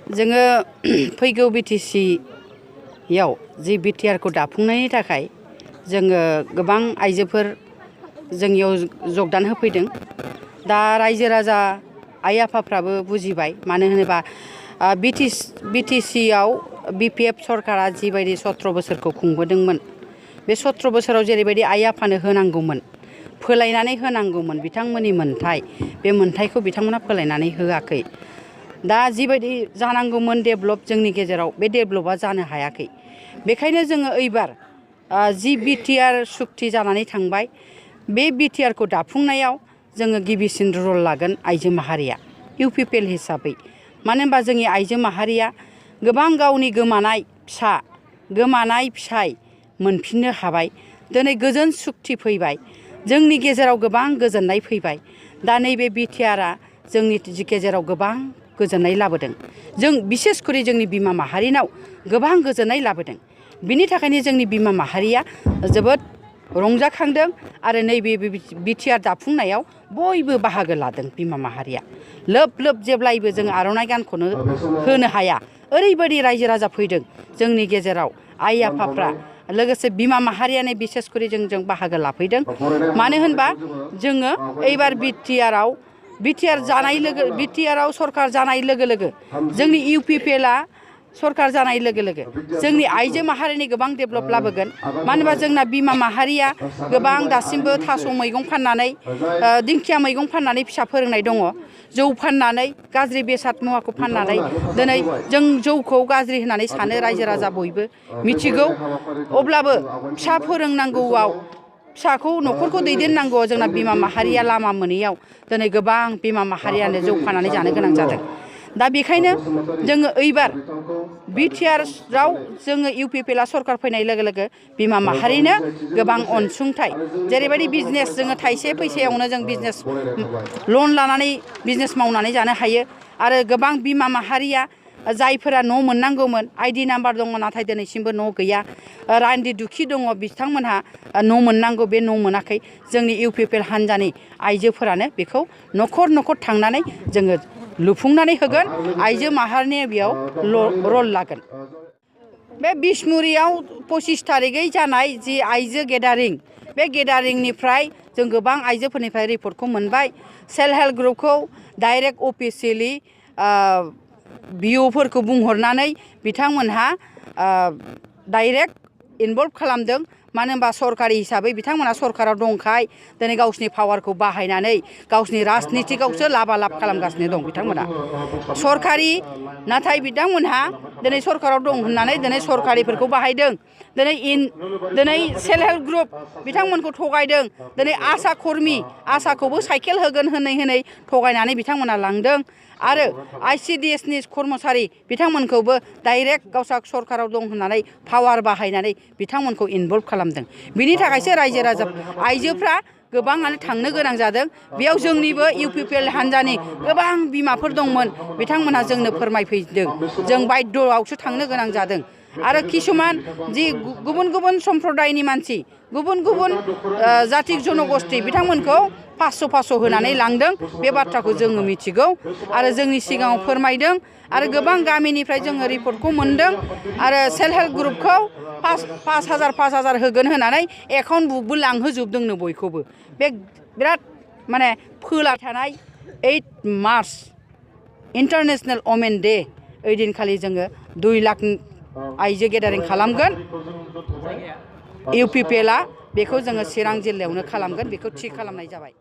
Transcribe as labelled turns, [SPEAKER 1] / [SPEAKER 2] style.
[SPEAKER 1] जोङो फैगौ बिटिसियाव जि बिटिआरखौ दाफुंनायनि थाखाय जोङो गोबां आइजोफोर जोंनियाव जगदान होफैदों। दा रायजो राजा आइ आफाफ्राबो बुजिबाय, मानो होनोबा बिटिसियाव बिपिएफ सरकारा जिबायदि 17 बोसोरखौ खुंबोदोंमोन, बे 17 बोसोराव जेरैबायदि आइ आफानो होनांगौमोन, फोलायनानै होनांगौमोन बिथांमोननि मोन्थाय, बे मोन्थायखौ बिथांमोना फोलायनानै होआखै। दा जिबायदि जानांगौमोन डेभेलप जोंनि गेजेराव, बे डेभेलपआ जानो हायाखै। बेखायनो जोङो एबार जि बिटिआर सुक्ति जानानै थांबाय, बे बिटिआरखौ दाफुंनायाव जोङो गिबिसिन रल लागोन आइजो माहारिया इउपिपिएल हिसाबै। मानो होनबा जोंनि आइजो माहारिया गोबां गावनि गोमानाय फिसा, गोमानाय फिसाय मोनफिननो हाबाय। दिनै गोजोन सुक्ति फैबाय, जोंनि गेजेराव गोबां गोजोननाय फैबाय। दा नैबे बिटिआरआ जोंनि गेजेराव गोबां गोजोननाय लाबोदों। जों बिसेसकरि जोंनि बिमा माहारिनाव गोबां गोजोननाय लाबोदों। बिनि थाखायनो जोंनि बिमा माहारिया जोबोद रंजाखांदों आरो नैबे बिटिआर दाफुंनायाव बयबो बाहागो लादों। बिमा माहारिया लोब लोब जेब्लायबो जों आर'नाइ गानखौनो होनो हाया, ओरैबायदि रायजो राजा फैदों जोंनि गेजेराव आइ आफाफ्रा, लोगोसे बिमा माहारियानो बिसेसकरि जोंजों बाहागो लाफैदों। मानो होनबा जोङो एबार बिटिआराव सरकार जानाय लोगो लोगो, जोंनि इउपिपिएलआ सरकार जानाय लोगो लोगो जोंनि आइजो माहारिनि गोबां डेभेलप लाबोगोन। मानो होनबा जोंना बिमा माहारिया गोबां दासिमबो थास' मैगं फाननानै, दिंखिया मैगं फाननानै फिसा फोरोंनाय दङ। जौ फाननानै, गाज्रि बेसाद मुवाखौ फाननानै दिनै जों जौखौ गाज्रि होननानै सानो, रायजो राजा बयबो मिथिगौ। अब्लाबो फिसा फोरोंनांगौआव, फिसाखौ न'खरखौ दैदेननांगौआव जोंना बिमा माहारिया लामा मोनैयाव दिनै गोबां बिमा माहारियानो जौ फाननानै जानो गोनां जादों। दा बेखायनो जोङो एबार बिटिआराव जोङो इउपिपिएलआ सरकार फैनाय लोगो लोगो बिमा माहारिनो गोबां अनसुंथाइ, जेरैबायदि बिजनेस, जोङो थाइसे फैसायावनो जों बिजनेस लन लानानै बिजनेस मावनानै जानो हायो। आरो गोबां बिमा माहारिया जायफोरा न' मोननांगौमोन, आइडि नाम्बार दङ नाथाय दिनैसिमबो न' गैया, रान्दि दुखि दङ, बिथांमोनहा न' मोननांगौ, बे न' मोनाखै। जोंनि इउपिपिएल हान्जानि आइजोफोरानो बेखौ न'खर न'खर थांनानै जोङो लुफुंनानै होगोन। आइजो माहारिनि बेयाव रल लागोन। बे बिसमुरियाव 25 थारिखै जानाय जि आइजो गेदारिं, बे गेदारिंनिफ्राय जों गोबां आइजोफोरनिफ्राय रिपर्टखौ मोनबाय। सेल्फ हेल्प ग्रुपखौ डाइरेक्ट अफिसियेलि बिअफोरखौ बुंहरनानै बिथांमोनहा डाइरेक्ट इनभल्भ खालामदों। मानो होनबा सरकारि हिसाबै बिथांमोना सरकाराव दंखाय दिनै गावसिनि पावारखौ बाहायनानै गावसिनि राजनितिकआवसो लाबा लाब खालामगासिनो दं बिथांमोना सरकारि। नाथाय बिथांमोनहा दिनै सरकाराव दं होननानै दिनै सरकारिफोरखौ बाहायदों। दिनै सेल्फ हेल्प ग्रुप बिथांमोनखौ थगायदों। दिनै आसा कर्मि, आसाखौबो साइकेल होगोन होनै थगायनानै बिथांमोना लांदों। आरो आइसिडिएसनि कर्मचारि बिथांमोनखौबो डाइरेक्ट गावसा सरकाराव दं होननानै पावार बाहायनानै बिथांमोनखौ इनभल्भ खालामदों। बिनि थाखायसो रायजो राजा आइजोफ्रा गोबाङानो थांनो गोनां जादों। बेयाव जोंनिबो इउपिपिएल हान्जानि गोबां बिमाफोर दंमोन, बिथांमोनहा जोंनो फोरमायफैदों। जों बायद'आवसो थांनो गोनां जादों। आरो किसुमान जि गुबुन गुबुन सम्प्रदायनि मानसि, गुबुन गुबुन जाति जनगोष्ठी, बिथांमोनखौ 500 होनानै लांदों। बे बाथ्राखौ जोङो मिथिगौ आरो जोंनि सिगाङाव फोरमायदों। आरो गोबां गामिनिफ्राय जोङो रिपर्टखौ मोनदों। आरो सेल्फ हेल्प ग्रुपखौ 5,000 होगोन होनानै एकाउन्ट बुकबो लांहोजोबदोंनो बयखौबो। बे बिराद माने फोला थानाय 8 मार्च इन्टारनेसनेल वमेन डे, ओइदिनखालि जोङो 2 लाख आइजो गेदारिं खालामगोन। इउपिपिएलआ बेखौ जोङो चिरां जिल्लायावनो खालामगोन, बेखौ थि खालामनाय जाबाय।